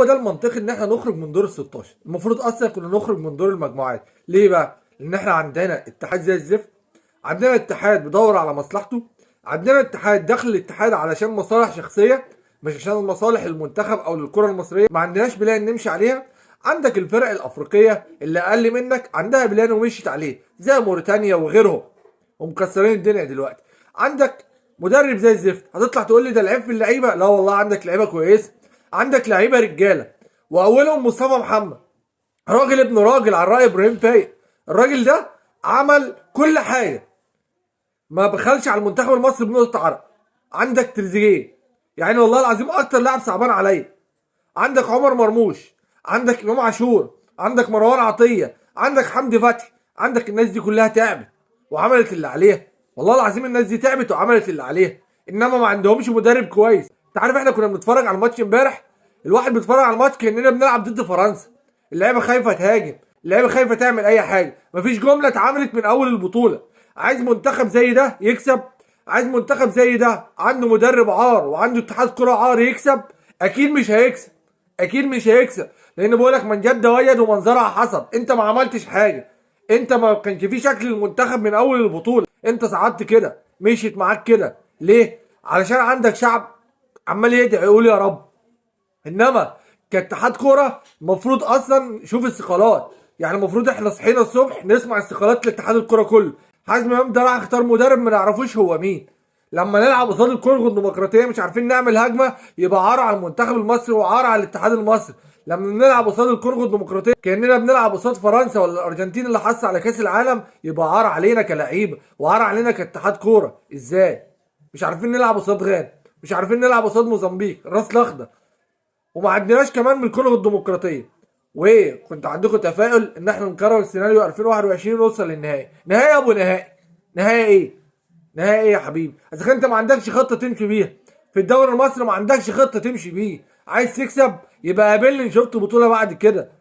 هو ده المنطقي ان احنا نخرج من دور ال 16. المفروض اصلا كنا نخرج من دور المجموعات. ليه بقى؟ لان احنا عندنا اتحاد زي الزفت، عندنا اتحاد بيدور على مصلحته، عندنا اتحاد داخل الاتحاد علشان مصالح شخصية مش عشان المصالح المنتخب او للكرة المصرية. ما عندناش plan نمشي عليها. عندك الفرق الافريقية اللي اقل منك عندها plan ومشيت عليه زي موريتانيا وغيرهم ومكسرين الدنيا دلوقتي. عندك مدرب زي الزفت، هتطلع تقول لي ده العيب في اللعيبة؟ لا والله عندك لعيبة كويسة، عندك لعيبة رجاله، واولهم مصطفى محمد، راجل ابن راجل على راي ابراهيم فايق. الراجل ده عمل كل حاجة، ما بخلش على المنتخب المصري بنقطة عرق. عندك تريزيجيه، يعني والله العظيم اكتر لاعب صعبان عليا. عندك عمر مرموش، عندك امام عاشور، عندك مروان عطية، عندك حمدي فتحي، عندك الناس دي كلها تعبت وعملت اللي عليها. والله العظيم الناس دي تعبت وعملت اللي عليها، انما ما عندهمش مدرب كويس. انت عارف احنا كنا بنتفرج على الماتش امبارح، الواحد بيتفرج على الماتش كاننا بنلعب ضد فرنسا. اللعيبة خايفة تهاجم، اللعيبة خايفة تعمل اي حاجة، مفيش جملة اتعملت من اول البطولة. عايز منتخب زي ده يكسب؟ عايز منتخب زي ده عنده مدرب عار وعنده اتحاد كره عار يكسب؟ اكيد مش هيكسب، اكيد مش هيكسب. لان بقولك من جد وجد ومن زرع حصد. انت ما عملتش حاجة، انت ما كانش في شكل المنتخب من اول البطولة، انت صعدت كده، مشيت معاك كده. ليه؟ علشان عندك شعب عمال يدعي يقول يا رب. انما كاتحاد كورة المفروض اصلا شوف استقالات، يعني المفروض احنا صحينا الصبح نسمع استقالات لاتحاد الكورة كله. حازم امام ده راح اختار مدرب ما نعرفوش هو مين. لما نلعب قصاد الكونغو الديمقراطية مش عارفين نعمل هجمة، يبقى عار على المنتخب المصري وعار على الاتحاد المصري. لما بنلعب قصاد الكونغو الديمقراطية كاننا بنلعب قصاد فرنسا ولا الارجنتين اللي حصل على كاس العالم، يبقى عار علينا كلعيبه وعار علينا كاتحاد كورة. ازاي مش عارفين نلعب قصاد غانا، مش عارفين نلعب قصاد موزمبيق الراس الاخضر، وما عندناش كمان من الكونغو الديمقراطية؟ وايه كنت عندكم تفاؤل ان احنا نكرر السيناريو 2021 ونوصل للنهائي؟ نهائي يا ابو نهائي، نهائي ايه؟ نهائي ايه يا حبيبي؟ اذا كان انت ما عندكش خطه تمشي بيها في الدوري المصري، ما عندكش خطه تمشي بيه. عايز تكسب يبقى قابلني، شفت بطوله بعد كده.